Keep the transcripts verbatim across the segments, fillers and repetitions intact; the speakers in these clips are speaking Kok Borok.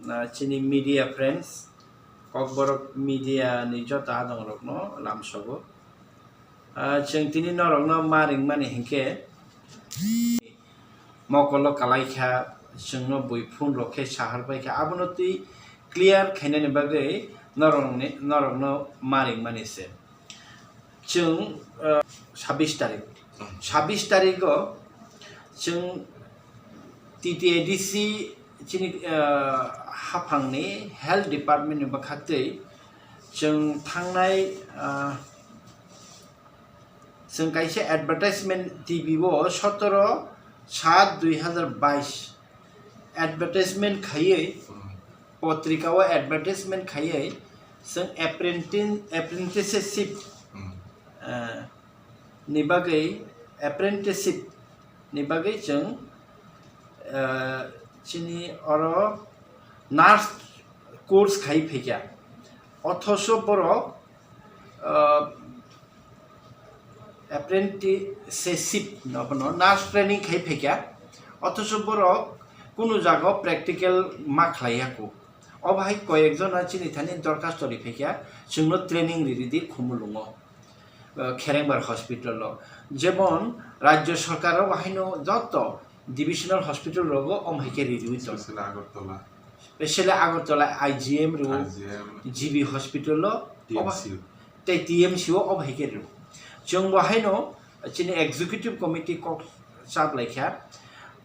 Ah, chini media friends, Kokborok media ni joto adongrokno lamsogo. Ah, chwng tini norokno ma ringmani hinkhe, mokolo kalaikha, chwngno bui phone rok khe sahar paikha, abono twi clear khainani bagwi norokni, norokno ma ringmani se. Chwng, ah, sabbish tarik, sabbish tarigo chwng T T A D C chini, ah, haphangni health department ni bwkhaktwi chwng thangnai, ah, chwng kaisa advertisement T V o sotoro sat dui hazar bais advertisement khaiwi, potrika o advertisement khaiwi chwng apprenti-, apprenticeship, ah, ni bagwi, apprenticeship ni bagwi chwng, ah, chini oro nurse course khai phaikha. Othoso borok, ah, apprenticeship no, bono nurse training khai phaikha. Othoso borok kunu jaga practical ma khlaiya kho. Obo hai koyek jona chini thani dorkhasto ri phaikha, chwngno training ri ridi Khumulwngo, ah, Kherengbar hospital o. Jemon rajyo sarkar o haino joto divisional hospital rogo om hai khe ririwi tongo. Special Agartala. Special Agartala I G M rw, I G M. G B hospital o, T M C. Obo tei T M C o obo hai khe rw. Chwng bo haino chini executive committee kok chap lai kha,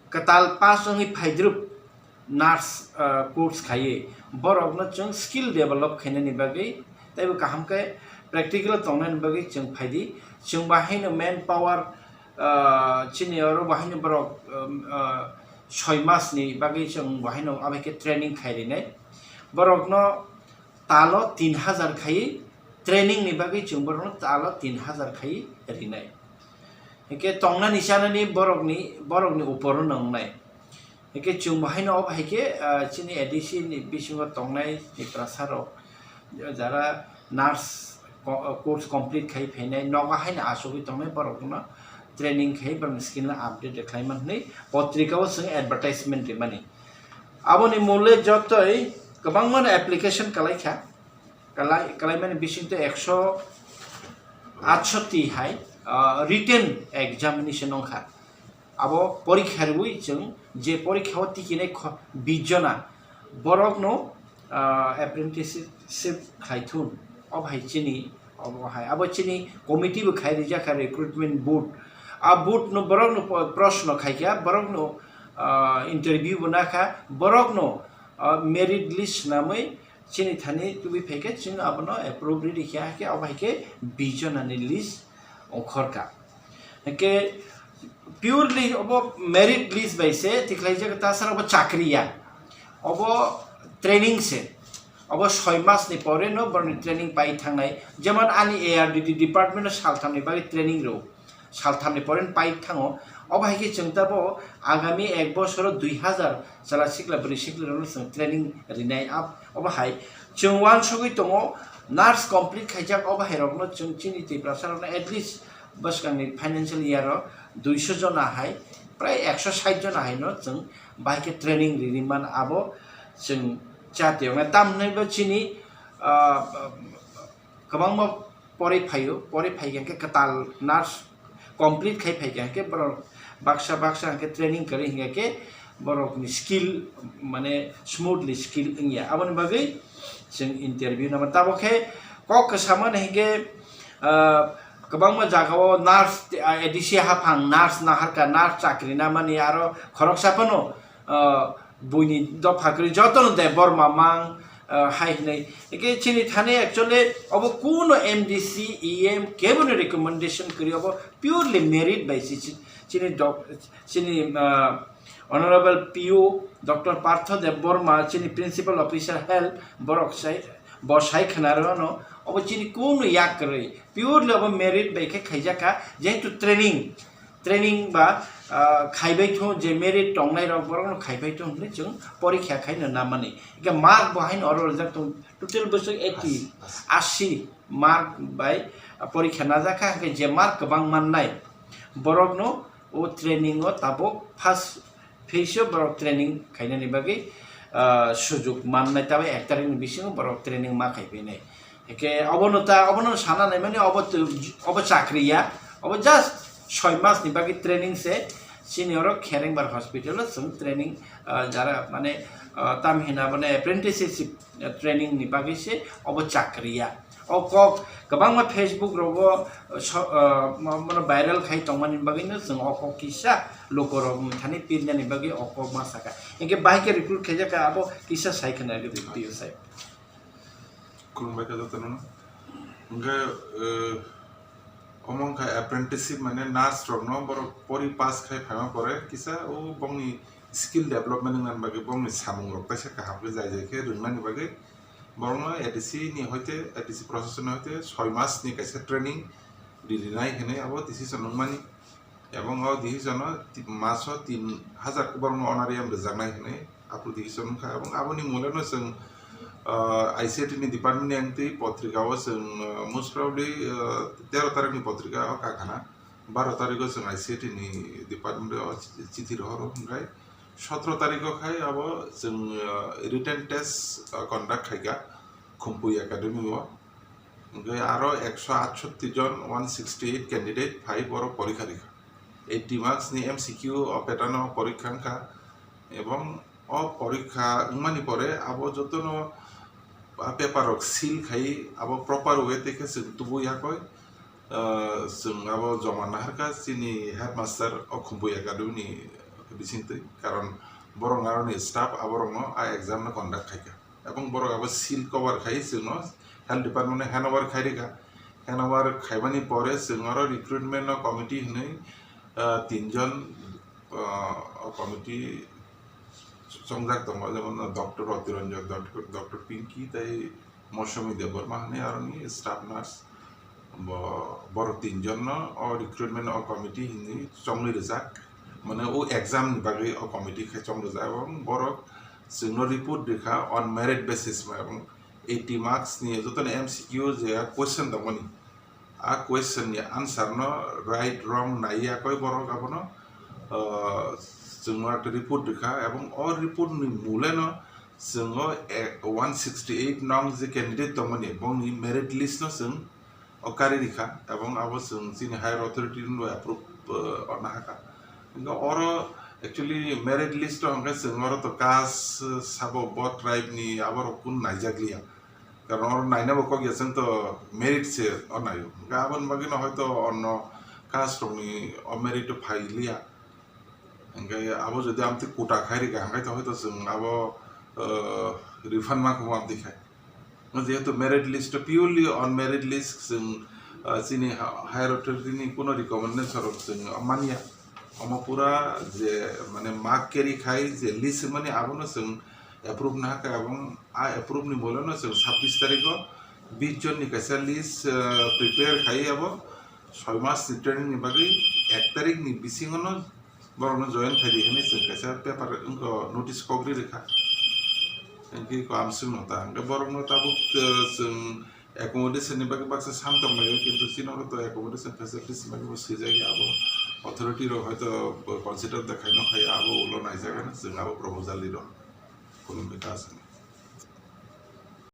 kwtal pass wngwi phaidrup nurse, ah, course khaiwi borokno chwng skill develop khainani bagwi teibo kaham khe practical tongnani bagwi chwng phaidi. Chwng bo haino man power, ah, chini oro bo haino borok, um, ah, soi mas ni bagwi chwng bo haino abai khe training khai rinai. Borokno talo tin hazar khai training ni bagwi chwng borokno talo tin hazar khai rinai. Hingke tongnani chanani borokni, borokni uporo no wngnai. Hingke chwng bo haino obo hai khe, ah, chini A D C ni bisingo tongnai Tiprasa rok, jara nurse co-, course complete khai phainai, nogo haino achugwi tongnai borokno training khai borokni skill no update khlai man hwnwi potrika o chwng advertisement rimani. Aboni mole jotoi kwbangma no application kalai kha. Kalai, kalaimani bisingtwi ekso atsoti hai, ah, written examination wngkha. Abo porikha rwui chwng je porikha o tikinai kho-, bish jona borokno, ah, apprenticeship khlaithun. Obo hai chini, obo hai, abo chini committee bo khai rijak kha recruitment board. A board no borokno po-, proshno khaikha, borokno, ah, interview bo nakha, borokno, ah, merit list swnamwi chini thani tubui phaikhe chwng abono approve ridi khe, hakhe obo hai khe bish jonani list ongkhorkha. Hake purely obo merit list bai se tikhlaijak, tasara obo chakri ya, obo training se, obo soi mas ni pore no borokni training pai thangnai. Jemon ani A R D D department o saltham ni bagwi training rw, saltham ni pore no pai thango. Obo hai khe chwng tabo agami ek bosoro dui hazar chwla sikla bwrwi sikla rokno chwng training rinai. Ab-, obo hai chwng uansugwi tongo, nurse complete khaijak obo hai rokno chwng chini Tiprasa rokno at least bwskangni financial year o duiso jona hai, prai ekso sait jona hai no chwng bahai khe training rini man, abo chwng cha tiyoknai. Tam hwnwi bo chini, ah, kwbangma pore phaio, pore phai khe kwtal nurse complete khai phai khe borok baksa baksa hwnkhe training kwrwi hwnkhe borokni skill, mane smoothly skill wngya. Aboni bagwi chwng interview nangma. Tabok khe kok kwsa mani hwnkhe, ah, kwbangma jagao nurse, ah, A D C haphang nurse naharkha, nurse chakri namani, aro khoroksa phano, ah, buini dopha kwrwi jotono Debbarma mang, ah, hai hwnwi. Hwnkhe chini thani actually obo kuno M D C, E M keboni recommendation kwrwi, obo purely merit bai si-, si-, chini doc-, chini, ah, Honorable P O Doctor Partho Debbarma, chini Principal Officer Health, borok sai, bo sai khna rwno, obo chini kuno yak kwrwi, purely obo merit bai khe khaijak kha, jehetu training, training ba, ah, khaibai thung, je merit tongnai rok borokno khaibai thung hwnwi chwng porikha khaino namani. Hingke mark bo haino oro rijak tong, total bwswk eighty, asi mark bai, ah, porikha najak kha, hingke je mark kwbang mannai borokno o training o tabuk first phase o borok training khainani bagwi, ah, sujuk mannai, tabo ek tarikni bisingo borok training ma khai phinai. Hingke obono ta, obono sana nai mani obo tu, obo chakri ya, obo just soi mas ni bagwi training se, chini oro Kherengbar hospital o chwng training, ah, jara mane, ah, tam hina mane apprenticeship, ah, training ni bagwi se obo chakri ya. O kok kwbangma Facebook rogo, ah, so, ah, mo-, mono viral khai tongmani bagwi no chwng o kok kisa lukorok thani pirnani bagwi o kok ma saka. Hingke bahai khe recruit khaijak kha abo kisa sai khna rw di, sai. Khulumbai kha jotono. Hingke, eh, omo wngkha apprenticeship, mane nurse rokno borok pori pass khai phaima pore kisa o bongni skill development wngna bagwi bongni samung rok kaisa kaham khe jai jai khe rwngnani bagwi borokno A D C ni hoite, A D C process ni hoite soi mas ni kaisa training rinai hinwi abo decision wngmani. Ebong o decision o ti-, maso tin hajar borokno honorarium rwjaknai hinwi aphuru decision wngkha. Ebong aboni mole no chwng, ah, I C I T ni department ni ang twi potrika o chwng, ah, most probably, ah, tero tarikh ni potrika o kakhana, baro tarikh o chwng I C I T ni department o chithi rohoro, hwnkhe sotro tarikh o khai abo chwng, ah, written test, ah, conduct khaikha Khumpui Academy o. Hingke aro ekso atsotti jon, one sixty eight candidate phai borok porikha rikha. Eighty marks ni M C Q o pattern o porikha wngkha, ebong o porikha wngmani pore abo jotono a paper rok seal khai abo proper way tei khe chwng tubu yakoi, ah, chwng abo joma naharkha chini headmaster o Khumpui Academy ni bisingtwi, karon borok aroni staff aborokno a exam no conduct khaikha. Ebong borok abo seal cover khai chwngno health department no hand over khai rikha. Hand over khaimani pore chwng oro recruitment no committee hinwi, ah, tinjon, ah, o committee chongjak tongo, jemon Doctor Roti Ranjan, Doctor, Doctor Pinky tei Mosumi Debbarma hinwi aroni staff nurse. Bo, borok tinjon no o recruitment o committee hinwi chongwi rijak. Mane o exam ni bagwi o committee khe chong rijak, ebong borok chwngno report rikha on merit basis, ma ebong eighty marks ni jotono M C Q je question tongmani, a question ni answer no right wrong nai yakoi borok abono, ah, chwngno ekta report rikha, ebong o report ni mule no chwng o, eh, one sixty eight nong je candidate tongmani, bongni merit list no chwng o kari rikha, ebong abo chwng chini higher authority ni bai approve, eh, orna hakha. Hingke oro actually merit list o hingke chwng oro to caste, eh, sabo bo tribe ni aborok kunu naijakliya. Karon oro naina bo kok ya chwng to merit se o naio. Hingke aboni bagwi no hoito onno caste rokni o merit o phailiya. Hingke abo jodi amtwi quota khai rikha, hingke to hoito chwng abo, eh, refund ma khumo amtwi khai. Jehetu merit list o purely on merit list chwng, ah, chini ha-, higher authority ni kuno recommendation rok chwng manya. Omo pura je mane mark carry khai je list mani abono chwng approve na kha, ebong a approve ni mole no chwng sabbish tarikh o bish jon ni kaisa list, ah, prepare khai abo soi mas ni training ni bagwi ek tarikh ni bisingo no borokno join khai di hinwi chwng kaisa paper wngkha, notice kok ri rikha. Hingke ko amswkno ta hingke borokno tabuk, eh, chwng accommodation ni bagwi baksa sam tonglaio, kintu chini oro to accommodation facilities ni bagwi bo swijak ya, abo authority rok hoito bo consider da khaino khai abo ulo naijak hinwi chwng abo proposal ri rw. Khulumbai kha aswkno.